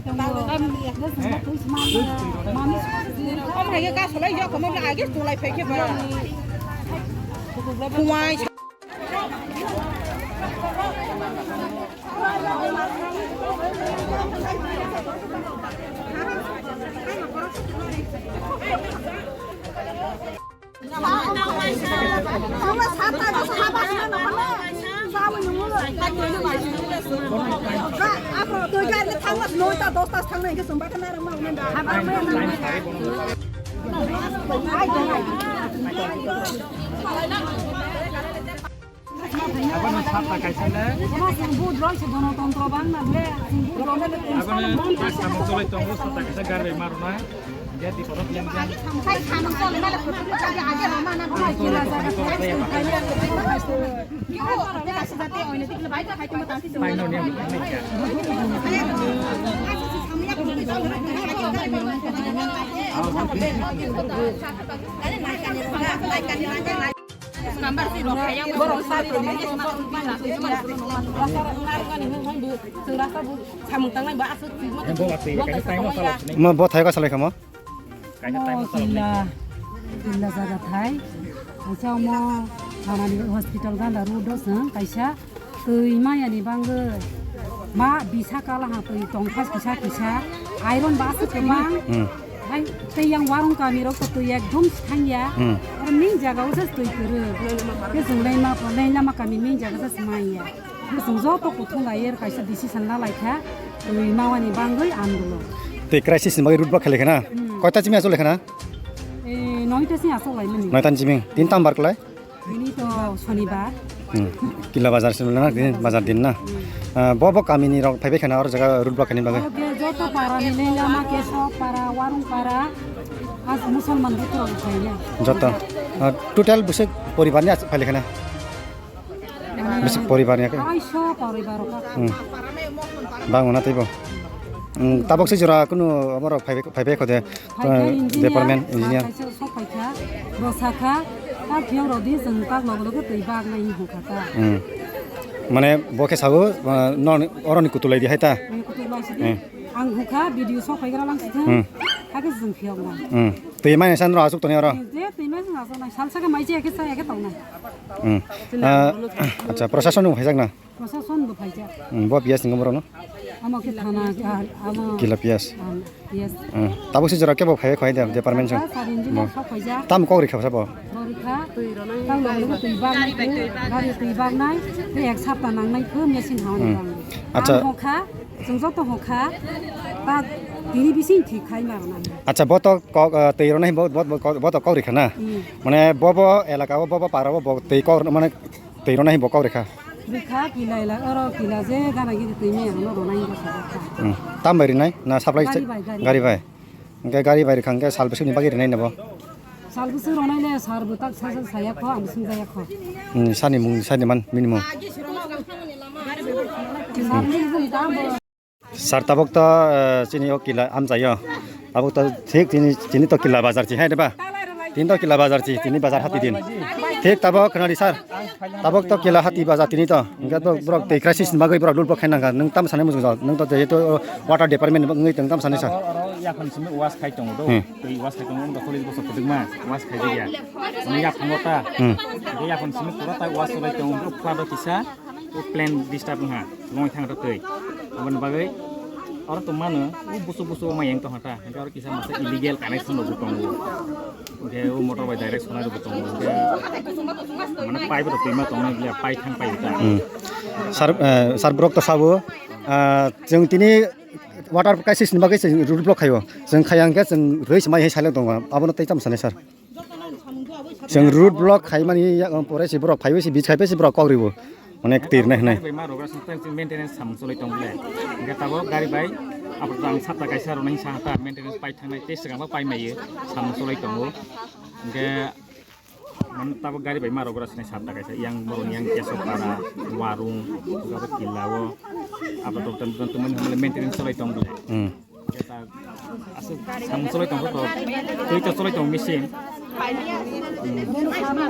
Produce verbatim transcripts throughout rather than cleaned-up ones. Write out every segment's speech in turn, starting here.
Omo hai khe kasolai ya, kono age tolai phai khe ba. Kuwai. Abono sata kaisa le. Abono samung choli tongo, sata kaisa gari bai ma rwnai. Mo bo thai ka salai kha mo? Mo kila, kila jaga thai. Kaisa omo thanani hospital ganda road o chwng kaisa twi maya ni bangwi ma bisa kala ha twi tong kha kisa kisa iron ba aswk kwbang. Hmm. Hai tei yang warung kami rok to twi ekdom thang ya. Hmm. Oro main jaga o se twi kwrwi. Ke chwng lai ma, lai lama kami main jaga se se mai ya. Bwswng joto kuthum lai er kaisa decision la lai kha, twi mawani bangwi andolon. Tei crisis ni bagwi road block khlai khana? Hmm. Koita simi aswk lai khana? Eh, noita simi aswk lai mani. Noita simi. Tin tambar klai? Ini to Shonibar. Hmm. Kila bazar simi na, din bazar din na. Hmm. Ah, bo bo kami ni rok phaibai khana or jaga road block ni bagwi. Oke, joto para ni lama Keso para, Warung para, as Musalman butro phaiya. Joto. Ah, total busuk poribar ni as phaibai khana? Bisi poribar ya? Aisha poribar ka. Hmm. Bang ona teibo. Hmm, tabok se jora kunu aborok phaibai, phaibai khode, eh, department engineer. Kaisa sok phaikha, bwsakha, ta phiyok rodi chwng tak logo logo twi bak nai hukha ta. Hmm. Mane bo khe sago, eh, non oroni kutulai di hai ta. Ni kutulai sidi. Hmm. Ang hukha video sok phaigra lang sidi. Hmm. Hakhe chwng phiyok nai. Hmm. Twi mai san ro asuk toni oro. Je twi mai san asuk nai. Salsa khe mai je khe sa khe tong nai. Hmm. Ah, acha, prosason bo phaijak na? Prosason bo phaijak. Hmm, bo P S ni gomoro no? Amo khe thana, ah, amo. Kila P S. Ah, P S. Hmm. Tabuk se jora kebo phai khoi de department song. Sir engineer bo sok phaijak. Tam kok rikha sa bo? Bo rikha. Tam bo rikha twi bak nai, gari twi bak nai, tei ek sapta nang nai khe machine hawn. Hmm. Acha. Ang hokha, chwng joto hokha, ta tini bising thik khai ma rwnai. Acha, bo to kok, ah, twi rwnai bo, bo, bo, bo to kok rikha na? Hmm. Mane bo bo elaka o, bo bo para o, bo twi kok mane twi rwnai bo kok rikha. Rikha, kila ila, oro kila je gana gini twi me ano ronai bo sa rikha. Hmm. Tam bai rinai na supply? Gari bai, gari. Gari bai. Hingke gari bai rikha hingke sal bwswk ni bagwi rinai no bo? Sal bwswk ronai le sar bo tak sa sa saya kho, ang swng jaya kho. Hmm, sani mung, sani man minimum. Sar ni mung da bo. Sir, tabuk to, eh, chini o kila amchaio. Tabuk to thik chini, chini to kila bazar chi hai de ba? Tini to kila bazar chi, tini bazar hati din. Thik tabuk khwnadi sir. Tabuk to kila hati bazar tini to. Hingke to borok tei crisis ni bagwi borok road block khaina nangkha. Nwng tam sanai muchung jao. Nwng to jehetu water department ni wngwi tong tam sanai sa. Oro, oro yakhon simi wash khai tongo do. Hmm. Tei wash khai tongo, wngkha cholish bosor kwdwkma wash khai diya. Ani yaphango ta. Hmm. Tei yakhon simi pura ta wash cholai tongo, wngkha flood o kisa. O plan disturb wngha, longwi thang rw twi. Aboni bagwi oro tong mano, o busu busu o mayang tongha ta. Hingke oro kisa masa illegal connection rokbo tongo. Hingke o motor bai direct sonai rokbo tongo. Hingke mane pipe rok twima tongnai bile pipe thang pipe ta. Hmm. Sir, eh, sir borok to sabo, ah, chwng tini water crisis ni bagwi chwng road block khaio. Chwng khaya hingke chwng rwi se mai hai silent tongo. Abono tei tamo sanai sir? Chwng road block khaimani yak pore se borok phaiwi se bij khai se borok kok ribo. Onek tir nai hinai. Gari bai ma rok rasa tang chwng maintenance samung cholai tong bole. Hingke tabok gari bai apo tang sapta kaisa rok nai sa ta maintenance pai thangnai tei swkang bo pai maiyo samung cholai tongo. Hingke man tabok gari bai ma rok rasa nai sapta kaisa yang borok yang keso para warung gabo kila o apo tang tang tang maintenance cholai tong bole. Hmm. Aswk samung cholai tong kho, twi to cholai tong machine. Hmm.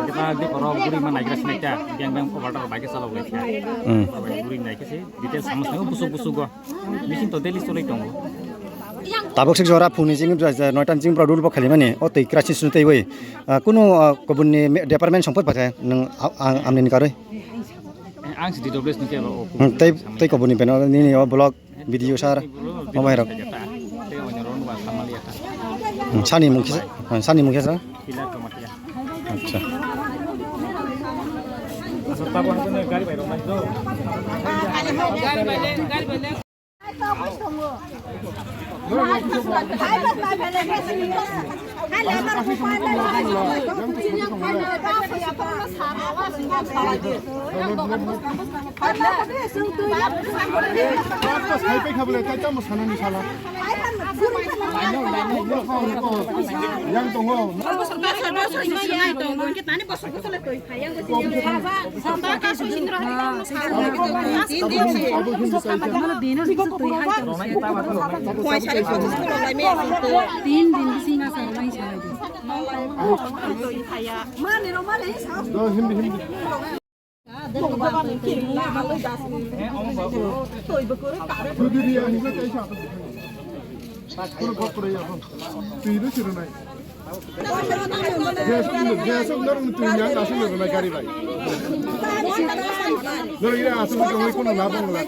Kita di korok guri ma naigra sinai ta, biang biang overtake bai khe chalok lai kha. Hmm. Guri nai khe se detail samung samung busuk busuk go. Machine to daily cholai tongo. Tabuk sik jora phungni jing noita jing bro dul bo khalimani o twi crisis no teiwi kunu kobunni department songpot pakhe nung ang amni karwi. Ang si D W S ni kebo o. Tei tei kobunni beno nini o blog video sar mobile rok. Sani mungkhe sani mungkhe sa. Acha. Yang tongo. Tin din bising na sa mai sa. Do hindi hindi. Pwdiri ya hindi kaisa. Puro gok pura ya. Twi do sirunai. Gas gas gas gas twi yang asung na gari bai. Nor ira asung ko kono na bang la.